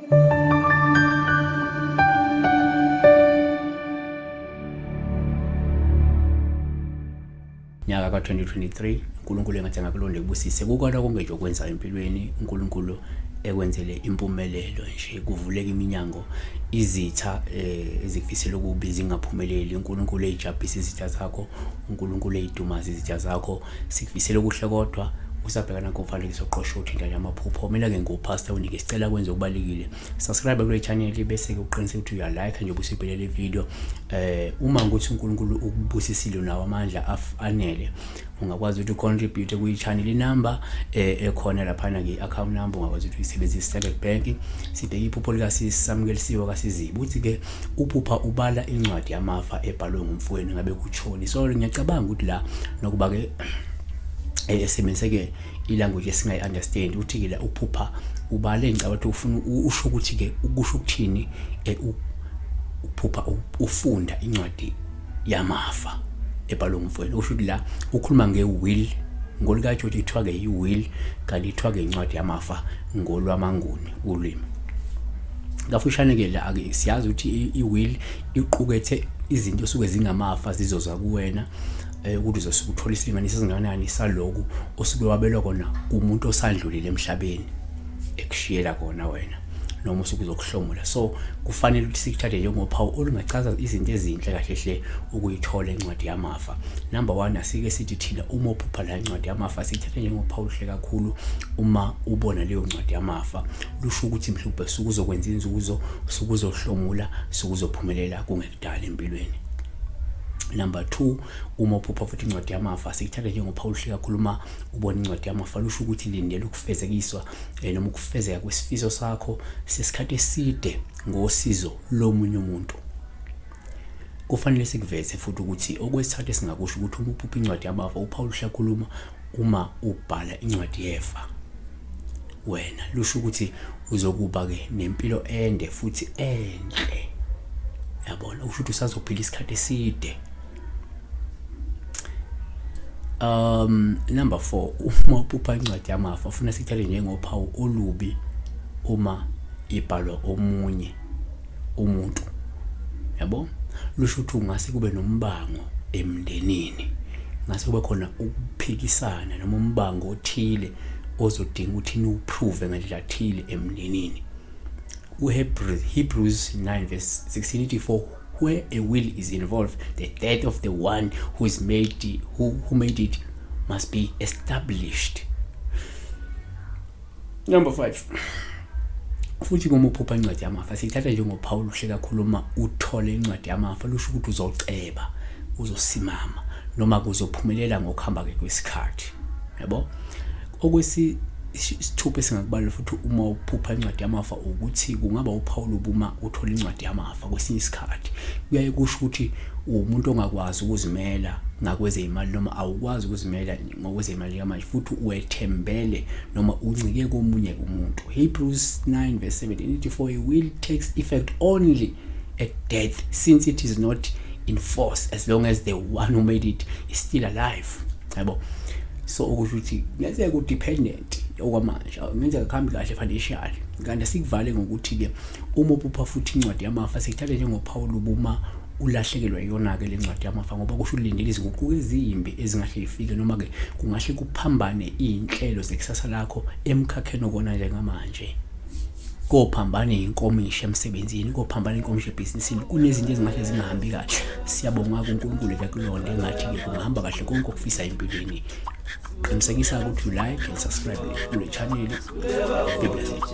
Nyaka ka-2023, uNkulunkulu engathi angakulonde kubusise kukona konke nje okwenzayo empilweni. uNkulunkulu ekwenzele impumelelo nje, kuvuleke iminyango, izitha ezikufisela okubi zingaphumeleli. uNkulunkulu eyijabhise izitha zakho, uNkulunkulu eyidumaze izitha zakho. Sikufisela okuhle kodwa usabhekana komfanekiso oqoshiwe uthinta nje amaphupho. Mina-ke ngiwupastor uNike, sicela kwenze okubalulekile. Subscribe kule channel bese-ke uqiniseke ukuthi uyalike nje ubusibhele le video. Uma ukuthi uNkulunkulu ukubusisile unawo amandla anele, ungakwazi ukuthi ucontribute kwi-channel. Inumber ekhona laphana ke-account number ungakwazi ukuthi uyisebenzise, Standard Bank. Sibheke iphupho likaSisamukelisiwe kaSiziba, uthi-ke uphupha ubala incwadi yamafa ebhalwe ngumfowenu, ngabe kutshoni? So ngiyacabanga ukuthi la nokuba-ke esebenzise-ke ilanguage esingayi-understand, uthi-ke la uphupha ubale, ngicabanga ukuthi ufuna usho ukuthi-ke ukusho ukuthini uphupha ufunda incwadi yamafa ebhalwe ngumfowenu. Usho ukuthi la ukhuluma nge-will ngolikaJoji, kuthiwa-ke i-will, kanti kuthiwa-ke incwadi yamafa ngolwamaNguni ulimi. Kafushane-ke la ake siyazi ukuthi i-will iqukethe izinto osuke zingamafa zizoza kuwena, ukuthi uzosuke uthola isilinganiso esingakanani saloku osuke wabelwa kona kumuntu osandlulile emhlabeni ekushiyela kona wena, noma usuke uzokuhlomula. So kufanele ukuthi sikuthathe njengophawu olungachaza izinto ezinhle kahle hle ukuyithola incwadi yamafa. Number 1, asike sithi thina uma uphupha la incwadi yamafa siyithathe njengophawu oluhle kakhulu. Uma ubona leyo ncwadi yamafa, lusho ukuthi mhlawumbe usuke uzokwenza inzuzo, usuke uzohlomula, usuke uzophumelela kungekudala empilweni. Number 2, uma uphupha futhi incwadi yamafa siyithatha njengophawu oluhle kakhulu. Uma ubona incwadi yamafa, lusho ukuthi lindela ukufezekiswa noma ukufezeka kwesifiso sakho sesikhathi eside ngosizo lomunye umuntu. Kufanele sikuveze futhi ukuthi okwesithathu esingakusho ukuthi uma uphupha incwadi yamafa, uphawu oluhle kakhulu uma ubhala incwadi yefa wena, lusho ukuthi uzokuba-ke nempilo ende futhi enhle, yabona, usho ukuthi usazophila isikhathi eside. Number 4, uma uphupha incwadi yamafa ufuna sithathe njengophawu olubi uma ibhalwa omunye umuntu, yabo, lusho ukuthi ungase kube nombango emndenini, ngase kube khona ukuphikisana noma umbango othile ozodinga ukuthi niwuprove ngendlela thile emndenini. Hebrews 9 verse 16 ithi, for where a will is involved, the death of the one who is made who made it must be established. Number 5, futhi uma uphupha incwadi yamafa siyithatha njengophawu oluhle kakhulu. Uma uthole incwadi yamafa, lusho ukuthi uzoceba, uzosimama, noma kuzophumelela ngokuhamba-ke kwesikhathi, yabo. Okwesithupha esingakubalula futhi uma uphupha incwadi yamafa ukuthi kungaba uphawu olubi uma uthola incwadi yamafa. Kwesinye isikhathi kuyaye kusho ukuthi uwumuntu ongakwazi ukuzimela ngakwezeyimali, noma awukwazi ukuzimela ngokwezemali yamanje, futhi wethembele noma uncike komunye umuntu. Hebrews 9 verse 17 ithi, for a will takes effect only at death, since it is not in force as long as the one who made it is still alive, yabo. So okusho ukuthi kungenzeka udependent okwamanje, kungenzeka kuhambi kahle financially. Kanti sikuvale ngokuthi-ke uma uphupha futhi incwadi yamafa siyithathe njengophawu lobuma ulahlekelwa iyona-ke le ncwadi yamafa, ngoba kusho ulindele izinguquko ezimbi ezingahle ifike, noma-ke kungahle kuphambane iy'nhlelo zekusasa lakho emkhakheni okona njengamanje. Kophambana iy'nkomishi emsebenzini, kophambana iy'nkomishi ebhizinisini, kunezinto ezingahle zingahambi kahle. Siyabonga kuNkulunkulu ekulonde, engathi-ke kungahamba kahle konke okufisa empilweni. Qinisekisa ukuthi u-like and subscribe kule channel. Be blessed.